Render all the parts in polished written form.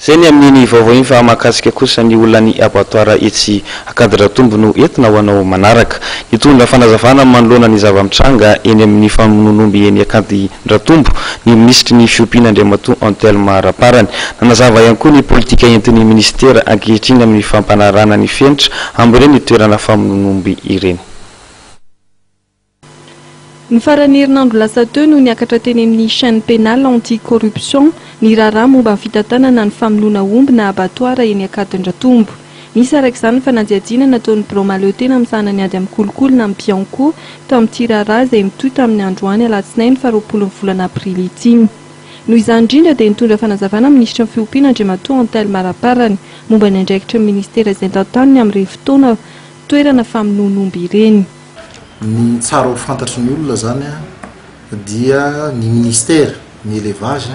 Izay ny amin'iny vaovao iny fa mahakasika kosa ny olan'ny abattoir etsy Ankadratombo no entina ho anao manaraka. Nitondra fanazavana manoloana ny zava-mitranga eny amin'ny famonoan'omby eny Ankadratombo ny minisitry ny fiompiana Andriamatoa Anthelme Raparany. Nanazava ihany koa ny politika entin'ny minisitera ankehitriny amin'ny fampanarahana ny fenitra amin'ireny toerana famonoan'omby ireny. Ny faran'ny herinandro lasa teo no niakatra teny amin'ny Chaîne pénale anti-corruption ny raharaha momba ny fitantanana ny famonoana omby na abattoir eny Ankadindratombo. Nisy araka izany ny fanadihadiana nataon'ny birao mahaleotena misahana ny ady amin'ny kolikoly na ny Bianco tamin'ity raharaha izay mitohy tamin'ny androany alatsinainy faha 20 ny volana aprily ity. Noho izany indrindra dia nitondra fanazavana ny minisitry ny fiompiana Andriamatoa Anthelme Raparany momba ny andraikitry ny minisitera izay tantaniny amin'ireny fotoana toerana famonoan'omby ireny. Ny tsara ho fantatry ny olona zany dia ny ministère ny élevage,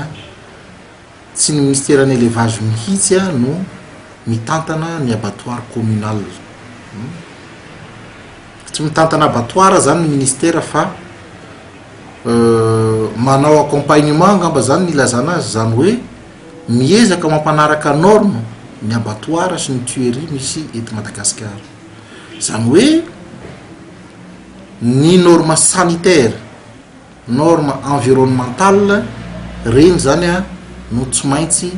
tsy ny ministère ny élevage mihitsy no mitantana ny abattoir communal. Tsy mitantana abattoir zany ny ministère fa manao accompagnement angamba zany ny ilazana azy, zany hoe miezaka mampanaraka norme ny abattoir sy ny tuerie misy eto Madagasikara. Izany hoe ny norme sanitaire, norme environnementale ireny zany an no tsy maintsy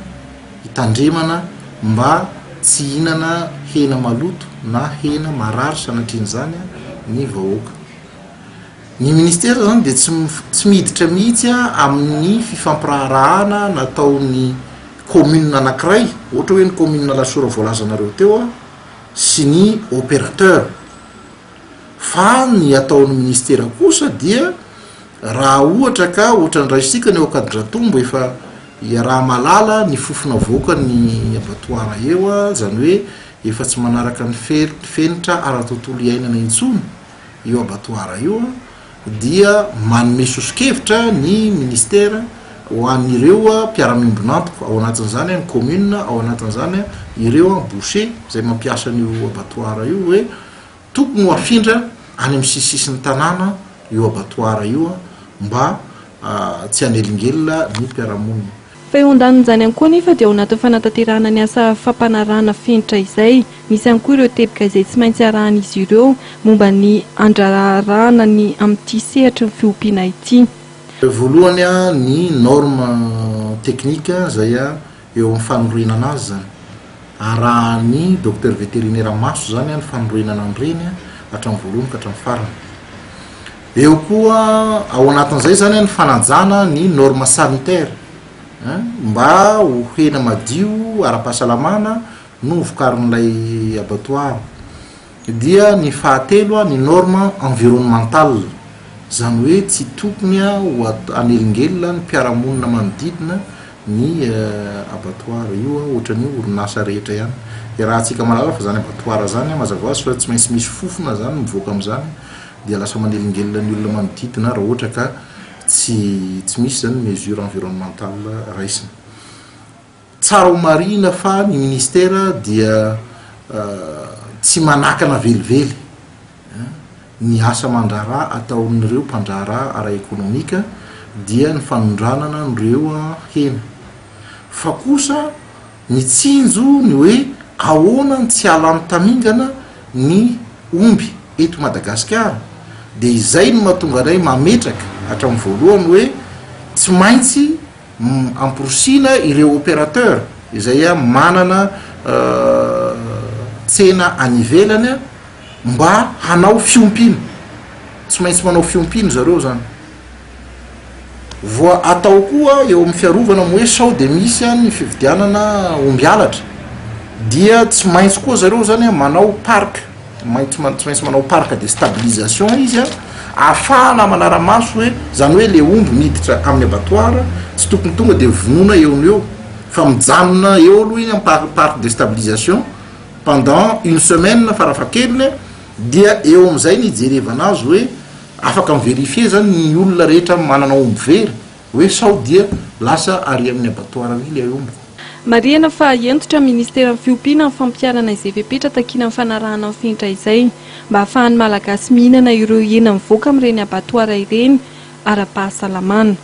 hitandremana mba tsy hihinana hena maloto na hena marary sanatrian'izany ny vahoaka. Ny ministera zany dia tsy tsy miditra mihitsy amin'ny fifampiraharahana nataon'ny commune anankiray, ohatra hoe ny commune Alasora voalazanareo teo an, sy ny opérateur. Fa ny ataon'ny ministera kosa dia raha ohatra ka ohatran'ny raisika ny eo Ankadidratombo efa iaraha-mahalala ny fofona avoakan'ny abattoir eo, izany hoe efa tsy manaraka ny fenitra ara-tontolo iainana intsony io abattoir io dia manome soso-kevitra ny ministera ho an'ireo mpiara-miombon'antoka, ao anatin'izany ny commune, ao anatin'izany ireo boucher izay mampiasa an'io abattoir io hoe tokony ho afindra any amin'ny sisisisin'ny tanàna io abattoir io mba tsy hanelingelina ny mpiara-monina. Fa eo andanin'izany ihany koa anefa dia ao anatin'ny fanatanterahana ny asa fampanarahana fenitra izay, misy ihany koa ireo teboka izay tsy maintsy arahan'izy ireo momba ny handraharahana ny amin'ity sehatry ny fiompiana ity. Voalohany ny norme technique izay eo amin'ny fanorenana azy izany. Arahan'ny docteur vétérinaire maso izany ny fanorenana an'ireny hatramin'ny voalohany ka hatramin'ny farany. Eo koa ao anatin'izay izany ny fanajana ny norme sanitaire mba ho hena madio ara-pahasalamana no vokarin'ilay abattoir. Dia ny fahatelo ny norme environnementale, izany hoe tsy tokony ho hanelingelina ny mpiara-monina manodidina ny abattoir. Io ohatran'ny orinasa rehetra ihany. Iarahantsika mahalala fa izany abattoir izany mazava ho azy fa tsy maintsy misy fofona izany mivoaka amin'izany dia lasa manelingelina ny olona manodidina raha ohatra ka tsy tsy misy izany mesure environnementale raisina. Tsara ho marihina fa ny ministera dia tsy manakana velively ny asa aman-draharaha ataon'ireo mpandraharaha ara-ekonomika dia ny fanondranana an'ireo hena fa kosa mitsinjo ny hoe ahoana ny tsy hahalany tamingana ny omby eto Madagasikara dia izay no mahatonga anay mametraka hatramin'ny voalohany hoe tsy maintsy amporisiana ireo opérateur izay manana tsena any ivelany mba hanao fiompiana, tsy maintsy manao fiompiana zareo zany. Voa atao koa eo amin'ny fiarovana moa hoe sao dia misy ny fividianana omby halatra dia tsy maintsy koa zareo zany manao parc, maintsy tsy maintsy manao parc de stabilisation izy an, ahafahana manara-maso hoe zany hoe le omby miditra amin'ny abattoir tsy tokony tonga dia vonoina eo no eo fa mijanona eo aloha iny amin'ny parc de stabilisation pendant une semaine farafahakeliny dia eo amin'izay ny hijerevana azy hoe Afaka mi-verifier zany ny olona rehetra manana omby very hoe sao dia lasa ary amin'ny abattoir ary ilay ombiko. Marihana fa hentitra ny Ministeran'ny Fiompiana amin'ny fampiharana izay fepetra takiana amin'ny fanarahana ny fenitra izay mba hahafahan'ny Malagasy mihinana ireo hena mivoaka amin'ireny abattoir ireny ara-pahasalamana.